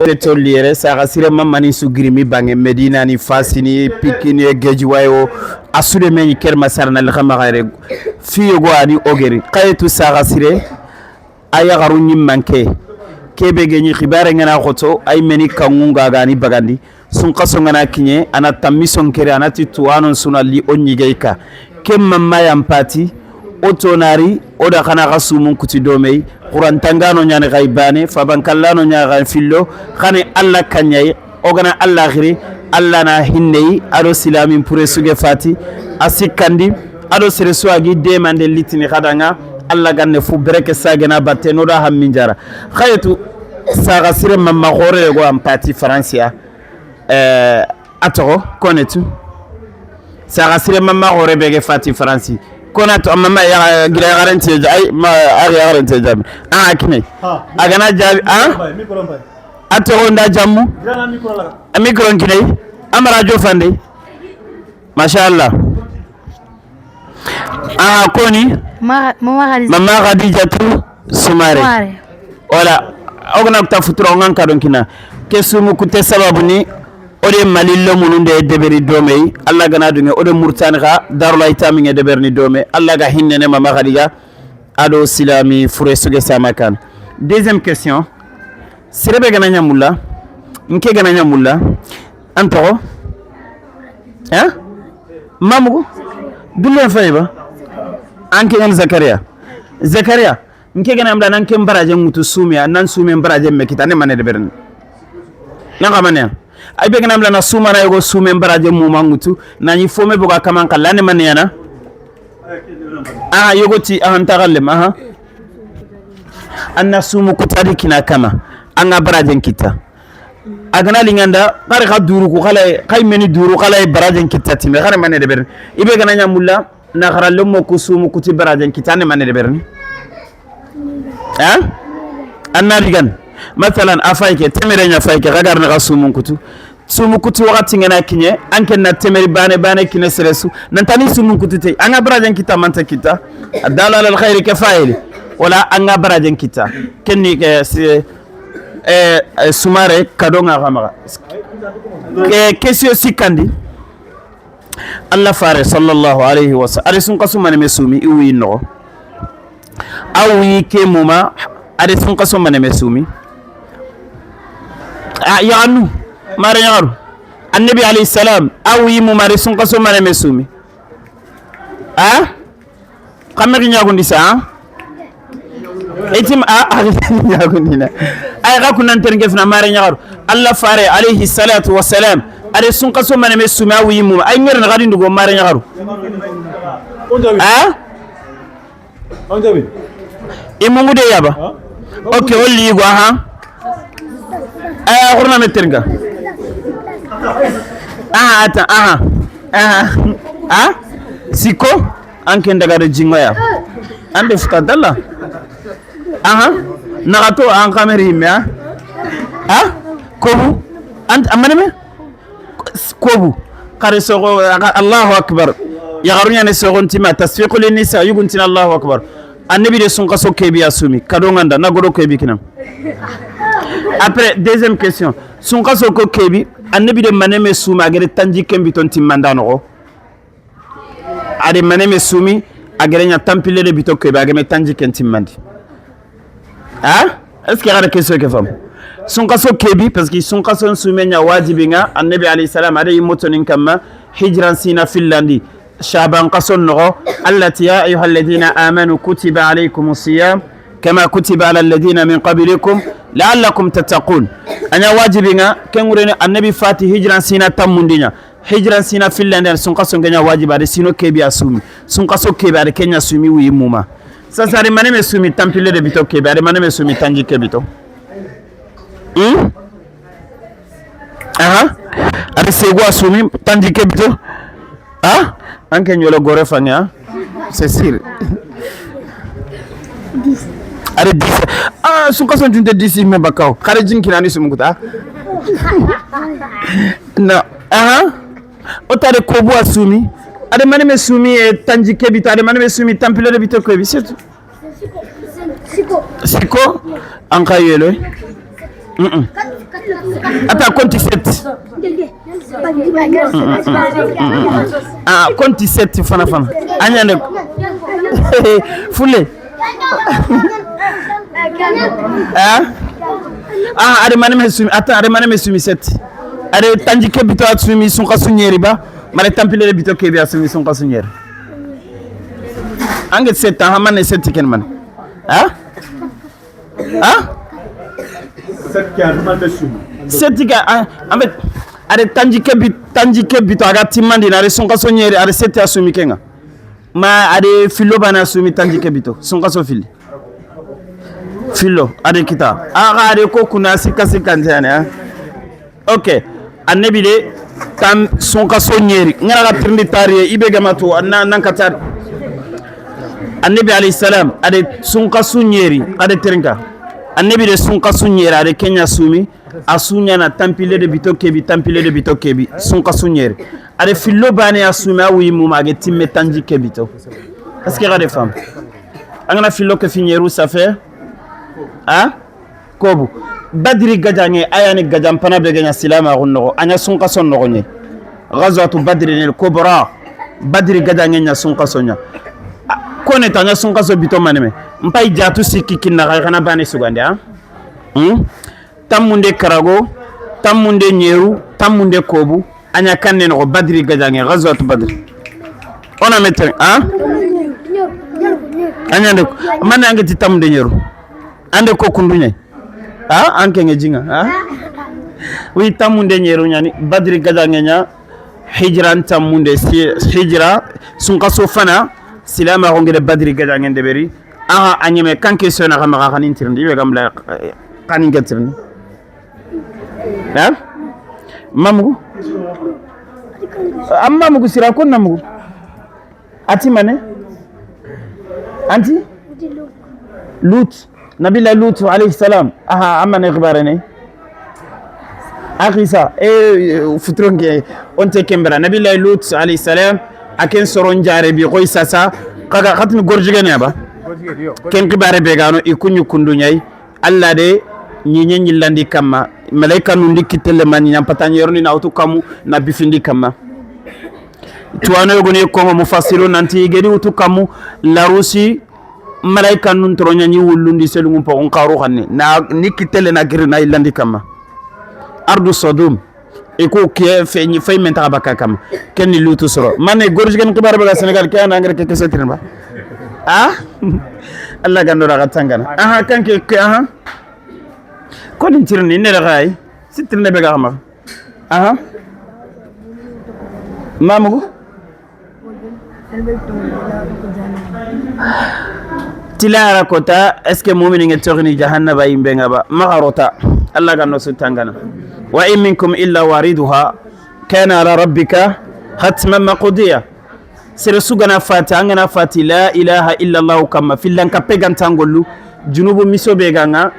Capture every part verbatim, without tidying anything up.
Te tolli yere, saga sire mamani su girimi bange Medina ni, Fasini, Pikini, Gejiwayo, a su de meni Kermasara na lixama xayre. Fiye go ani ogeri. Xayetu saga sire, a yaxaru ɲimmanke. Kebe ge ɲi xibare ngana xoto, ay meni kanŋu nga gani bagandi. Sunxaso ngana kiɲe, ana tammi sonkere, ana ti tuwanon suna li o ɲigey ka. Ken mamma yan pati, o tonari, o da xana xa sumun kuti domey, xurantangano ɲani xay bane, fabankallano ɲani xay fillo, xane Alla kaɲayi, o gana Alla xiri, Alla na hinneyi, ado silamin pure suge fati, a sikkandi, ado sere su a gi demande litini xadanga, Alla ganne fu bereke sagena batte, no da hammin jara. Xayetu, saga sire mamma xore go an pati Faransiya. Eh, a toxo, konetu. Saga sire mamma xore bege fati Faransi. Konatu, a mamma ya gira yaxarante ja-, ay, ma, ari yaxarante jami. A, kine. A gana jabi, a? A toxo nda jammu. A micro kine. Amara jofande. Masha Allah. A koni. Ma-, Mama Khadija. Mama Khadijatu Sumare. Sumare. Wala, o gana ta futura o ngan kadon kina. Ke sumu kute sababu ni, o de Mali lo munun de deberi domey. Alla gana dunge, o de Murtani xa, Darul Aytami nge deberni domey. Alla ga hinnene Mama Khadija, ado silami fure suge sama kan. Deuxième question. Sirebe gana ɲamulla, nke gana ɲamulla, an toxo? Hein? Mamugu? Dullen fayi ba? An ke gana Zakaria. Zakaria, nke gana amla nan ken baraje ŋutu sumiya, nan sumen baraje me kita, ne mane de berni. Nan kamane. Ay be gana amla na sumana yogo sumen baraje mu ma ŋutu, nan yi fome boga kaman kala, ne mane yana. Aha, yogo ti, aha, nta galle ma, aha. An na sumu kutadi kina kama. An ga barajen kita. A gana linganda, kari xa duru ku xalay, xay meni duru xalay barajen kita time, xare mane de berni. Ibe gana ɲamulla, na xara lemmo ku sumu kuti barajen kita, ne mane de berni. Hein? An na digan. Masalan, a fay ke, temere ɲa fay ke, xa garni xa sumun kutu. Sumu kuti waxati ngana kiɲe, an ken na temeri bane, bane kine sere su. Nantani sumun kuti te, an ga barajen kita, manta kita. Addalu ala alkhairi ke fayili. Wala an ga barajen kita. Kenni ke si, eh, eh, sumare kado nga xamaxa. Ke, question sikandi. Alla fare sallallahu alayhi wa sallam. Ari sunkasu maneme sumi, i wuyi noxo. A wuyi ke muma, a de sunkaso maneme sumi. A yaxanu, mare yaxaru. Annabi alayhi salam, a wuyi muma, a de sunkaso maneme sumi. A? Xamme ki ɲagundi sa, a? Itim a, a ɲagundi na. Ay xa kunan terke fina mare yaxaru. Alla fare alayhi salatu wa salam. A de sunkaso maneme sumi, a wuyi muma. Ay ŋer na xadi ndugo mare yaxaru. A? An jabi. I mungu de yaba. Ok, oli go, aha. Aya, xurna me teringa. Aha, ata, aha. Aha. Ha? Siko? An ken daga do jingoya. An de futa dalla. Aha. Nagato an kameri me, ha? Ha? Kobu? An, amane me? Kobu. Xare soxo, Allahu akbar. Yaxaru ɲa ne soxon tima, tasfiqu lin nisa, yugun tina Allahu akbar. Annabi de sunkaso kebi a sumi, kado nganda, na godo kebi kinan. Après, deuxième question. Sunkaso ko kebi, annabi de maneme sumi, a gere tanji kembi ton timmanda noxo. A de maneme sumi, a gere ɲa tampille de bito kebi, a geme tanji ken timmandi. Ha? Est-ce que xara question ke fam? Sunkaso kebi, parce que sunkaso sume ɲa wajibi nga, annabi alayhi salam, a de yimmotonin kamma, hijran sina fillandi, Shaban kason noxo, Alla ti, يا أيها الذين آمنوا كتب عليكم الصيام كما كتب على الذين من قبلكم لعلكم تتقون. A ɲa wajibi nga, ken ŋurene annabi fati hijran sina tammundiɲa. Hijran sina fillande, sunkaso ngeɲa wajiba, a de sino kebi a sumi. Sunkaso kebi, a de kenya sumi wuyi muma. Sasa a de maneme sumi tampille de bito kebi, a de maneme sumi tanji ke bito. Hmm? Aha. A de sego a sumi tanji ke bito. Ha? An ke ɲolo gore fanga. C'est sûr. A de dix. Ah, sunkaso junte dix me bakaw. Xare jinkinani sumunkuta. Non. Aha. O ta de kobu a sumi. A de maneme sumi, eh, tanji ke bito, a de maneme sumi tampilo de bito kebi, c'est tout. Siko, an ka yelo. Mm-mm. Ata konti sept. Ah, konti sept fana fana. Anyane. Fule. Ah? Ah, ade mane me sumi. Ata, ade mane me sumi sept. Ade tanjikke bito a sumi sunxasu ɲeri ba. Mane tanpille de bito ke be a sumi sunxasu ɲeri. Ange sept, ah, mane sept ken mane. Ah? Ah? Setti ka, ah, en fait, ade tanjikke bi-, tanjikke bito a ga timmandi na, ade sunxaso ɲeri, ade setti a sumi kenŋa. Ma ade fillo bana sumi tanjikke bito, sunxaso filli. Fillo, ade kita. Aga ade ko kuna sikka sikkante ane, ah. Ok. Annabi de, tan sunxaso ɲeri. Ngana ga tirindi tariye, ibe gama to, anna, nan katar. Annabi alayhi salam, ade sunxasu ɲeri, ade terinka. Annabi de sunxasu ɲeri, ade kenya sumi, a suɲana tanpille de bito kebi, tanpille de bito kebi, sunxasu ɲeri. Ade fillo bane a sumi, a wuyi muma, age timme tanjikke bito. Est-ce que ga de fam? Angana fillo ke fi ɲeru safe? Ah? Kobu. Badri gajaŋe, a yani gajan pana be ga ɲa silamaxun noxo, a ɲa sunxason noxo ɲe. Ghazwatu Badrin al Kubra. Badri gajaŋe ɲa sunxaso ɲa. A, kone ta ɲa sunxaso bito maneme. Mpay jatu sikki kinna xa, xana bane sugande, ah? Hmm? Tammunde karago, tammunde ɲeru, tammunde kobu. A ɲa kanne noxo Badri gajaŋe, Ghazwatu Badri. Ona meten, ah? A ɲande ko. Mane ange ti tammunde ɲeru. Ande ko kunduɲe. Ah, an kenge jinga, ah? Wi tammunde ɲeru ɲani, Badri gajaŋe ɲa, hijran tammunde, si-, hijra, sunxaso fana, silamaxu ngede Badri gajaŋe ndeberi. Aha, a ɲeme kan ke sona xa maxa xanin tirindi, ibe gamla, eh, xanin ke tirindi. Ha? Mamugu? Amma mugu sira ko namugu. Ati mane? Anti? Lut. Nabila Lut alayhi salam. Aha, amma ne xibare ne. Akisa, e, futuronke, onte kembra. Nabila Lut alayhi salam. A ken soron jare bi koy sasa. Kaga xatni gorjigene ba. Ken xibare be gano i kuɲu kundu ɲay. Alla de ɲiɲe ɲillandi kamma, malaika nundi kitelle ma ɲiɲan pataɲeroni na wutu kammu na bifindi kamma. Tuwano yogoni kongo mufassiru nanti i gedi wutu kammu larusi malaika nun toroɲa ɲi wullundi selungun poxun xaru xanne na ni kitelle na giri na yillandi kamma. Ardu Sodom. I ko ke fe ni fay men taxa bakka kam. Ken ni Lutu soro. Mane gorjigen xibar be ga Senegal ke ana ngere ke kese tirin ba. Ah? Alla gando daga tangana. Aha, kanke ke, aha. Ko din tirin ni ne daga ay. Sitirin be ga ma. Aha. Mamugu. Tilara kota, est-ce que mumini nge toxini jahannaba yimbe nga ba? Maxa rota. Alla ga no su tangana. Wa in minkum illa wariduha kana ala rabbika hatman maqdiya. Sere su gana fati, an gana fati la ilaha illa Allah kamma, fillan kappe gantangollu, junubu miso be ganga,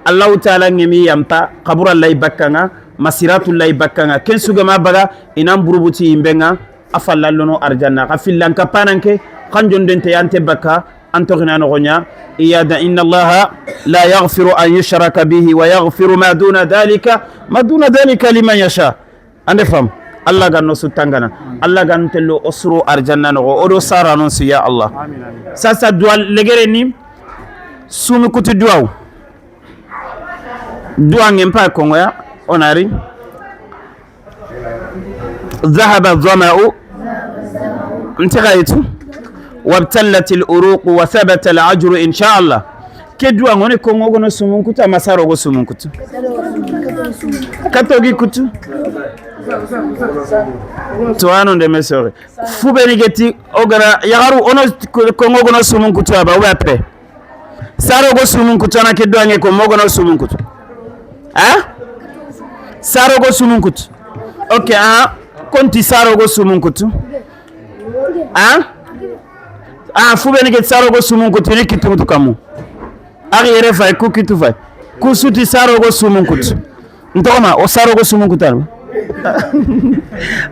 Allahu taala ngemi yampa, kabura lay bakkanga, masiratu lay bakkanga. Ken su gama baga, inan burubuti yimbe nga, a falla lono arjanna. Xa fillan kappananke, xan jondente yante bakka, an toxina noxoɲa. Iyada, inna Allaha la yaghfiru an yushraka bihi wa yaghfiru ma duna dhalika, ma duna dhalika liman yasha. Ande fam, Alla ga no su tangana, Alla ga ntello o suro arjanna noxo, o do saranon su ya Allah. Sasa duwa legere ni, sumi kutu duwaw. Duwa nge mpa kongoya, onari. Dhahaba dhama'u. Nti xayitu. Wabtallatil uruqu wa thabata al ajru insha Allah. Ke duwa ngone kongo gono sumun kutu, ama saro go sumun kutu. Katogi kutu. Tuwano nde mesore. Fu beni geti, o gara, yaxaru, ono kongo gono sumun kutu aba, ou après. Saro go sumun kutu, ana ke duwa nge ko mogo no sumun kutu. Ha? Saro go sumun kutu. Ok, ah, konti saro go sumun kutu. Ha? Ah, fu beni ke saro go sumun kutu, ni kitu mutu kamu. Ari yere fay, ku kitu fay. Ku suti saro go sumun kutu. Ntoma, o saro go sumun kutu.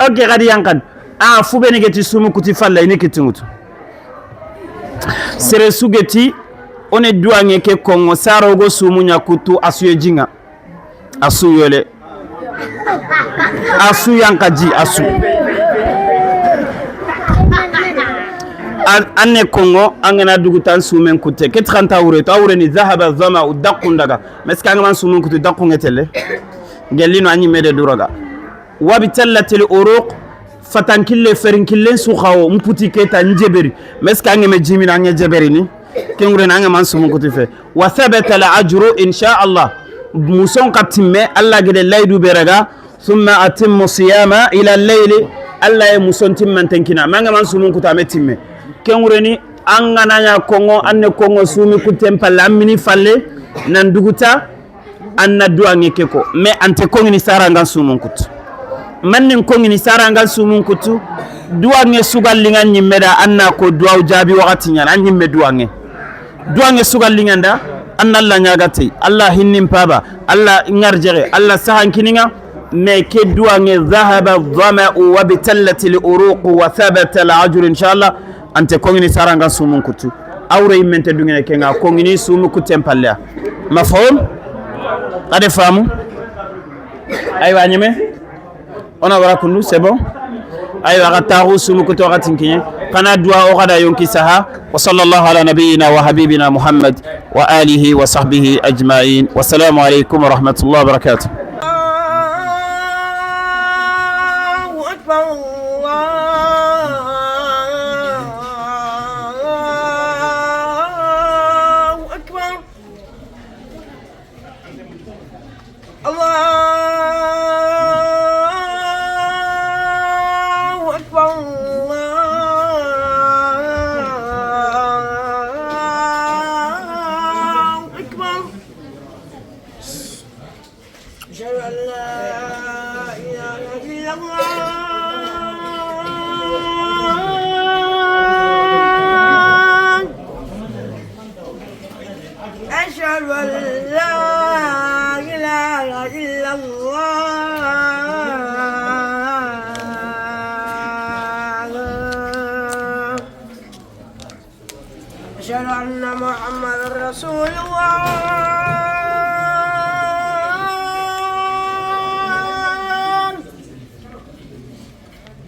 Ok, gadi yankan. Ah, fu beni ke ti sumun kutu falla, ni kitu mutu. Sere su geti, o ne duwa nge ke kongo, saro go sumu ɲa kutu a suye jinga. A su yole. A su yankaji, a su. An, an ne konŋo, an ga na dugu ta an sumen kutte. Ke taxanta wure to, a wure ni zahaba zama u daqqun daga. Mais est-ce que an ga ma an sumen kuttu, daqqun ŋa telle? Gelli no an ɲi me de duraga. Wabtallatil uruq, fatankille, ferinkillen su xawo, mputi keta, njeberi. Mais est-ce que an ga me jimina, an ga jeberini? Ken wure ni an ga ma an sumen kuttu fe. Wa thabata al ajru, insha Allah. Muson xa timme, Allah gede laydu be raga, thumma atimmu siyama ila layli, Allah ye muson timmanten kini a. Mais an ga ma an sumen kuttu a me timme. Ken wure ni, an ga na ɲa konŋo, an ne konŋo sumi kutten palle, an mini falle, nan dugu ta, an na duwanŋe ke ko. Mais an nte konŋini sara an ga an sumen kuttu. Manne n konŋini sara an ga an sumen kuttu, duwanŋe su ga liŋa an ɲi me da, an na ko duwawu jaabi waxati ɲaana, an ɲi me duwanŋe. Duwanŋe su ga liŋa an da, an na Allah ɲaaga tey. Allah hinnin paba, Allah ŋarjexe, Allah saxan kini ŋa, mais ke duwanŋe, zahaba zama'u wabtallatil uruqu wa thabata al ajru, insha Allah, an nte konŋini sara an ga an sumen kuttu. A wure yimme nte duŋene ke ŋa, konŋini sumen kutten palle ya. Mafhum? A de faamu? Aywa, ɲeme. O na wara kundu, c'est bon. Aywa, xa taxu sumen kuttu xa tinkiɲe. Xa na duwa o xa da yonki saha. Wa sallallahu ala nabiyyina wa habibina Muhammad wa alihi wa sahbihi ajma'in. Wassalamu alaikum wa rahmatullahi wa barakatuh. الله أكبر، الله أكبر. الله أكبر، الله أكبر. أشهد أن لا إله إلا الله. أشهد أن لا إله إلا الله. أشهد أن محمدا رسول الله.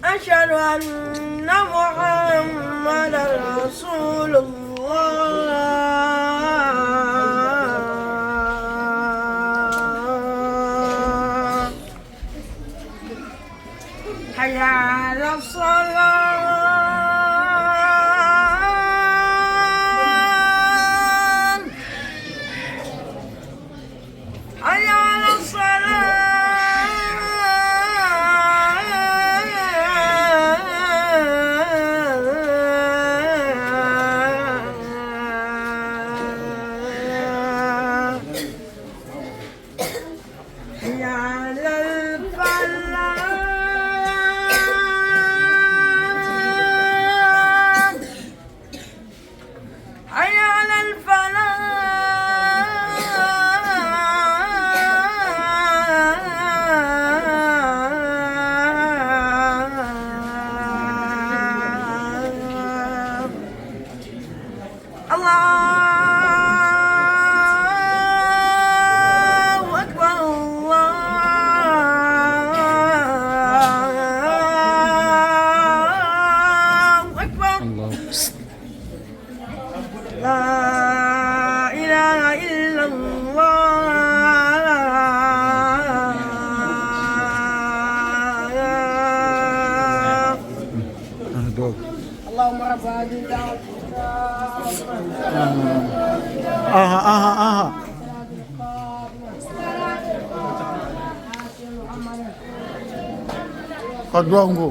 أشهد أن محمدا رسول الله. حي على الصلاة. حي على الصلاة. حي على الفلاح. حي على الفلاح. الله أكبر، الله أكبر. الله. لا إله إلا الله. اللهم رب هذه الدعوة. Aha, aha, aha. Ka duwa ngo.